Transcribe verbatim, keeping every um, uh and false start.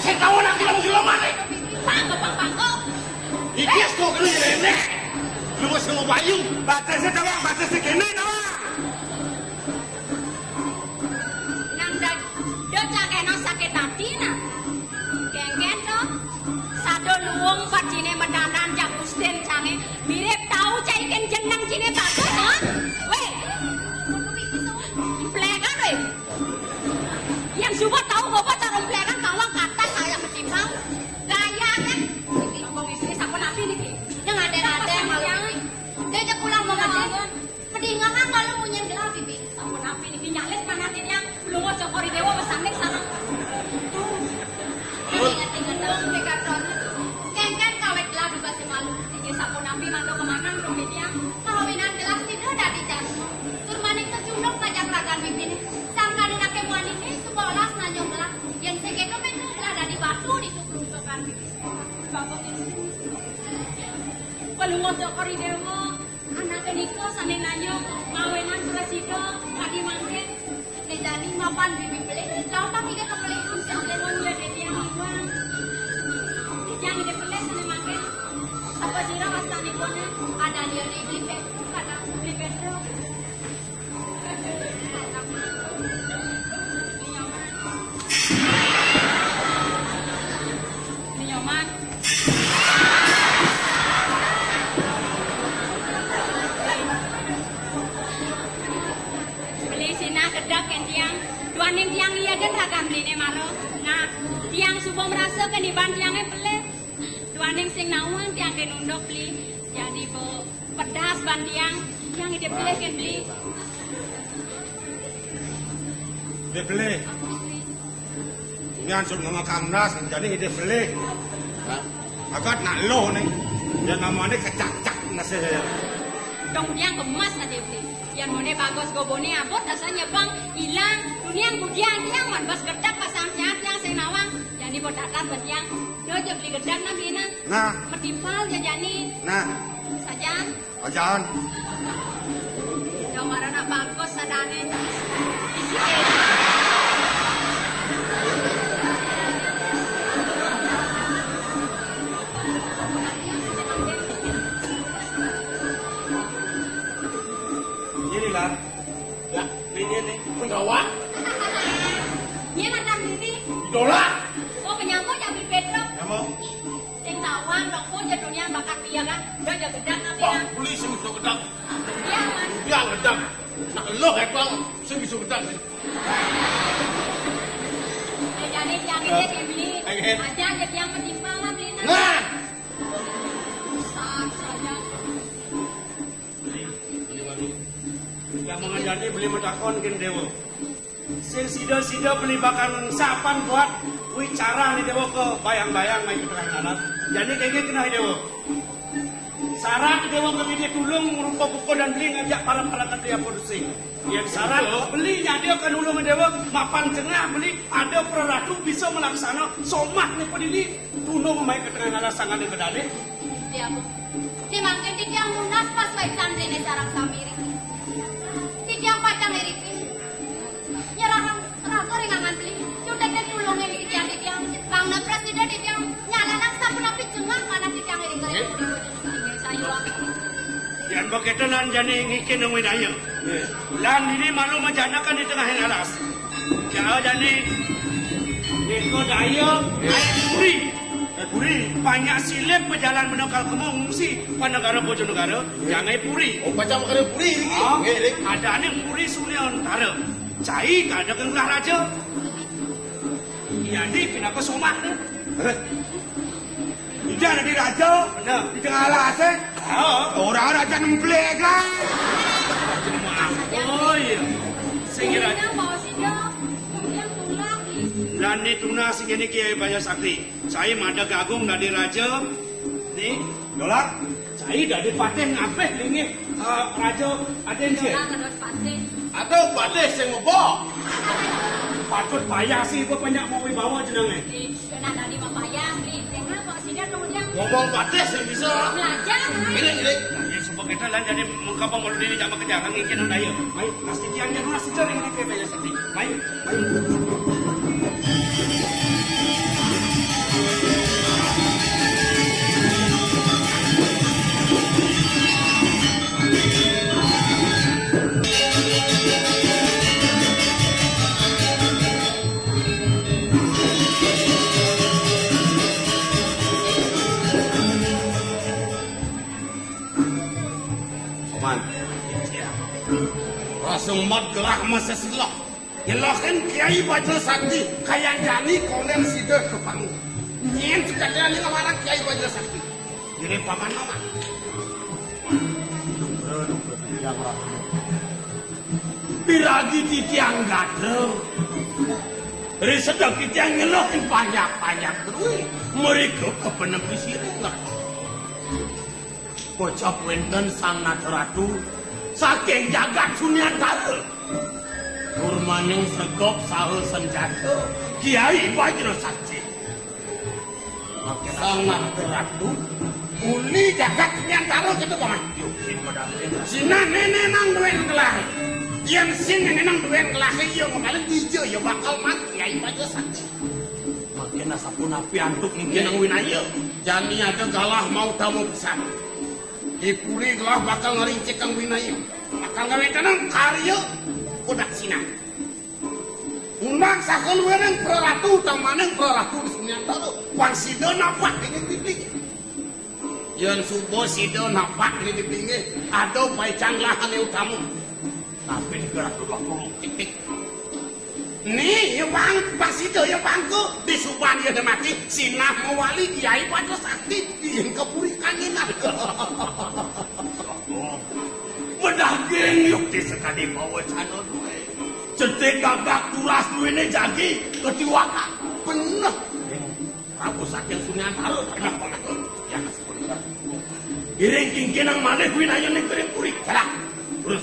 Sing tau nang film-film ae. Pangko, pang, pangko. Iki wis kok kena nyerenek. Lu wis ngomong payu. Batese, Tawang, batese kene, Tawang. Nang da-, do cangkena sakit hati, nah. Genggen to. Sado luung pacine medanan jak Gustin cange. Mirip tau cai ken jeneng cine bagus, ha? Weh. Plekan, weh. Yang suba tau bapak cara plekan kawang kata saya ketimbang. Gaya kan. Wong istri sampun api niki. Yang ada-ada malu. Dia aja pulang mau ngaji. Pedingahan lalu munyin gelah bibi. Sampun api niki nyalit manah titiang. Lunga Cokor I Dewa wis sanding sareng. Inget-inget dong, Mekaton. Kengken kawit gelah duga sing malu. Inggih sampun api mantuk kemanang dong titiang. Kawinan gelah sida dadi jasa. Tur maning kecunduk pajak ragan bibine. Sangkaning ake muanine sebelas nanyong gelah. Yen sing keto mengko gelah dadi batu di tukruntukan bibi. Bapak ini. Pelungguh Cokor I Dewa. Anake nika sane nanyong mawinan prasida kadi mangkin. Nek jani mapan bibi pelih, lampah tiga kepelih pun sing lemon ya dadi yang iwan. Titiang ide pelih sane mangkin. Apa sira wastanipun? Ada dia di Bli Petruk, kata Bli Petruk. Bli Nyoman. Bli Nyoman. Beli sinah kedap ken tiang. Duaning tiang iya den ragan beline maro. Nah, tiang suba merasa ken iban tiange pelih. Duaning sing nawang tiang ken unduk beli. Jani bo pedas ban tiang. Tiang ide pelih ken beli. Ide pelih. Ini ansur nama Kamnas, jani ide pelih. Agat nak loh nih. Dia namanya kecak-cak nasi. Dong tiang gemas ade beli. Yan mone bagus gobone abot asal nyebang ilang. Dunia budian tiang man bas gedek pasang tiang tiang sing nawang. Jani bo datar ban tiang. Do aja beli gedek nang ina. Nah. Metimpal ya jani. Nah. Sajan. Ajan. Jamaran bagus sadane. Isi. Inilah. Ya, ini nih. Pengawa. Iya, madam ini. Idola. Oh, penyambut ya, Bli Petruk. Kamu? Sing tawang dong pun jadulnya bakat dia kan. Udah aja gedang tapi. Wah, kan. Beli sing itu gedang. Iya, Mas. Dia gedang. Nah, lo hebat, sing bisa gedang sih. Eh, jadi yang ini sih beli. Aja aja yang menimpal lah beli. Nah. Besar saja. Yang mengajari beli metakon kin dewa. Sing sida-sida beli bakal sapan buat wicara ni dewa ke bayang-bayang mai ke tengah darat. Jadi kengke kena dewa. Sarat dewa ke bini tulung rupa buku dan beli ngajak para-para kerja produksi. Yang sarat beli nyadi ke nulung dewa mapan jengah beli ada peraratu bisa melaksana somah ni pedili tunung mai ke tengah darat sangat ni kedali. Dia bu. Di mangkin titiang nunas pas waitan rene sarang samiri. Titiang pacang iriki. Nyerahang raga ring angan beli. Cundek dan tulung ring titiang, titiang. Bang Napras tidak titiang. Nyalalang sampun api jengah mana titiang ring kaya. Yan beketo lan jani ngikin nang winaya. Lan dini malu majanakan di tengah yang alas. Jauh jani. Niko daya. Puri. Eh, Puri. Banyak silip berjalan menekal kemu ngungsi. Panegara Bojonegara. Jangan Puri. Oh, pacang negara Puri ini. Ah, nggih, nggih. Ada ning Puri Surya Antara. Cai kada kengkah raja. Iya, di pinaka somah ni. Eh? Ida dadi raja. Bener. Di tengah alas, eh? Oh. Orang raja nemplek lah. Oh, iya. Sing kira. Ini bawa sida, kemudian tulang ni. Lan ni tunas sing ini Kiai Baya Sakti. Saya madeg agung dadi raja. Ni. Dolar. Saya dadi patih ngapih linggih, eh, raja aden sih. Dolar ngadot patih. Atau patih sing mebo. Patut payah sih, gua banyak mau wibawa jenenge. Ih, kena dadi mapayah ni. Kenapa sida kemudian. Ngomong patih sing bisa. Belajar, kan? Ini, ini. Nah, ya, sumpah Kita lan jadi mengkapa malu diri sama kejangan ngingkin daya. Ayo, nasi kian ya nasi jaring di P P S. Ayo, ayo. Paman. Rasa umat gelah masih silap. Nyelokin Kiai Bajra Sakti, kayan jani konen sida kepang. Nyen sekalian ini ngamarang Kiai Bajra Sakti. Jadi paman mama. Duka, duka, titiang ratu. Piragi titiang gadra. Ri sedek titiang nyelokin panjak-panjak drui. Mereka kepenepi siring. Kocap wenten Sang Nata Ratu saking jagat Sunyantara. Purmaning segop saha senjata Kiai Bajra Sakti. Sang Nata Ratu uli jagat Sunyantara kita paman. Yo, sing padahal. Sinah nene nang duen kelahi. Yang sing nene nang duen kelahi, yo kemarin dija, yo bakal mati Kiai Bajra Sakti. Mangkin asapunapi antuk mungkin nang winaya. Jani ada galah mau tamu pesan. Ipuri gelah bakal ngarincik kang winaya. Bakal ngawetanang karya kodak sinah. Undang sakeluwiring praratu utamaning praratu di Sunyantara. Pang sida napak dene pipi. Yen suba sida napak dene pipi, ada paicang lahane utama. Tapi gerak dua puluh titik. Ni, ya bang, pang sida ya bangku. Di suban ya mati, sinah mawali Kiai Bajra Sakti. Yen kepuri kangenan. Medaging yukti sekadi pawacana duwe. Cetik gagak turas duwene jagi ketiwakan. Bener. Prabu saking Sunyantara. Bener banget. Ya, iring kingkinang malih winayane kering puri. Jarak. Terus.